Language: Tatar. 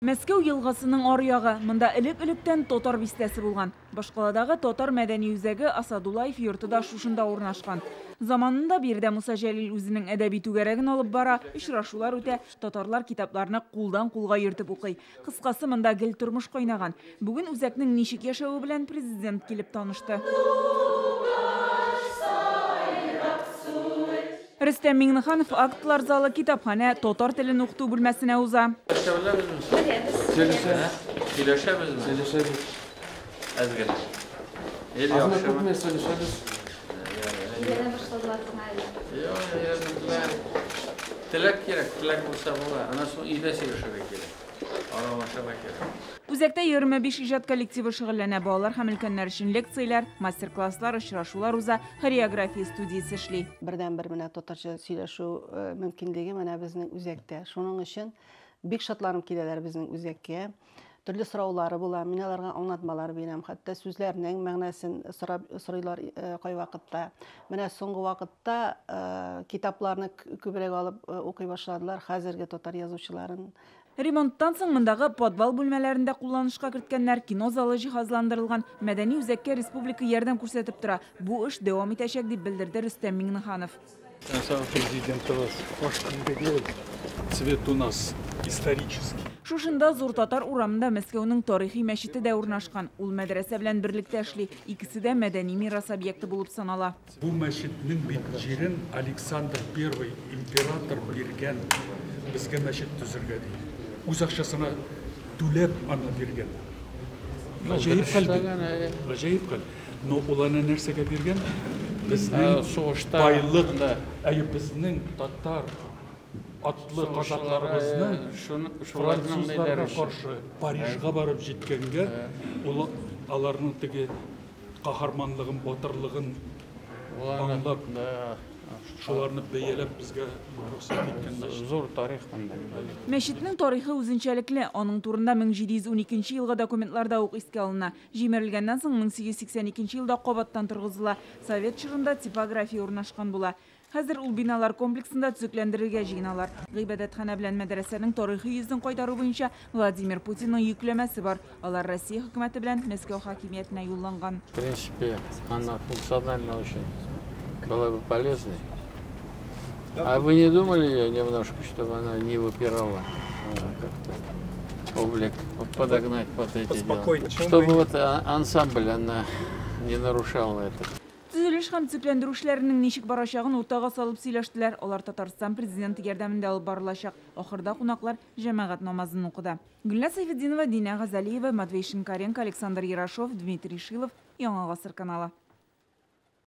Мәскәү елгасының аръягы. Монда элек-электән татар бистәсе булган. Башкаладагы татар мәдәни үзәге Асадуллаев йорты да шушында урнашкан. Заманында биредә Муса Җәлил үзенең әдәби түгәрәген алып бара, очрашулар үтә, татарлар китапларны кулдан-кулга йөртеп укый. Кыскасы, монда гел тормыш кайнаган. Бүген үзәкнең ничек яшәве белән президент килеп танышты. Рөстәм Миңнеханов актлар залы, китапханә, татар телен укыту бүлмәсенә уза. Сөйләшәбезме? Сөйләшәбезме? Сөйләшәбез. Әз генә. Ел Азмы яхшымы? күпме сөйләшәбез. Өйрәнә башладылар соң әле. Юк, өйрәнделәр. Теләк кирәк, теләк булса була. Аннан соң өйдә сөйләшергә кирәк. Аралашырга кирәк. Үзәктә 25 иҗат коллективы шөгыльләнә. Балалар һәм өлкәннәр өчен лекцияләр, мастер-класслар, очрашулар уза, хореография студиясе эшли. Бердәнбер менә татарча сөйләшү мөмкинлеге менә безнең үзәктә. Шуның өчен бик шатланып киләләр безнең үзәккә. Төрле сораулары була, мин аларга аңлатмалар бирәм. Хәтта сүзләрнең мәгънәсен сорап сорыйлар кайвакытта. Менә соңгы вакытта китапларны күбрәк алып укый башладылар хәзерге татар язучыларын. Ремонттан соң мондагы подвал бүлмәләрендә кулланышка керткәннәр, кино залы җиһазландырылган, мәдәни үзәккә республика ярдәм күрсәтеп тора. Бу эш дәвам итәчәк, дип белдерде Рөстәм Миңнеханов. Президентыбыз цвет у нас исторический. Шушында Зур Татар урамында Мәскәүнең тарихи мәчете дә урнашкан. Ул мәдрәсә белән берлектә эшли. Икесе дә мәдәни мирас объекты булып санала. Бу мәчетнең бит җирен Александр I император биргән безгә мәчет төзергә ди. Үз акчасына түләп аны биргән. Гаҗәеп хәл бит. Гаҗәеп хәл. Но ул аны нәрсәгә биргән? Безнең сугышта байлык, әйе, безнең татар атлы казакларыбызның французларга каршы Парижга барып җиткәнгә, ул аларның теге каһарманлыгын, батырлыгын аңлап, шуларны бәяләп безгә рөхсәт иткән мәчет. Зур тарих монда. Мәчетнең тарихы үзенчәлекле. Аның турында 1712 елгы документларда ук искә алына. Җимерелгәннән соң 1882 елда кабаттан торгызыла. Совет чорында типография урнашкан була. Хәзер ул биналар комплексында төзекләндерергә җыеналар. Гыйбадәтханә белән мәдрәсәнең тарихи йөзен кайтару буенча Владимир Путинның йөкләмәсе бар. Алар Россия хөкүмәте белән Мәскәү хакимиятенә юлланган. В принципе, она функционально очень была бы полезной. А вы не думали ее немножко, чтобы она не выпирала, как-то облик подогнать под эти дела? Чтобы вот ансамбль она не нарушала этот. Төзелеш һәм төзекләндерү эшләренең ничек барачагын уртага салып сөйләштеләр. Алар Татарстан президенты ярдәмендә алып барылачак. Ахырда кунаклар җәмәгать намазын укыды. Гөлназ Сәйфетдинова, Динә Газалиева, Матвей Шинкаренко, Александр Ярошов, Дмитрий Шилов, Яңа Гасыр каналы.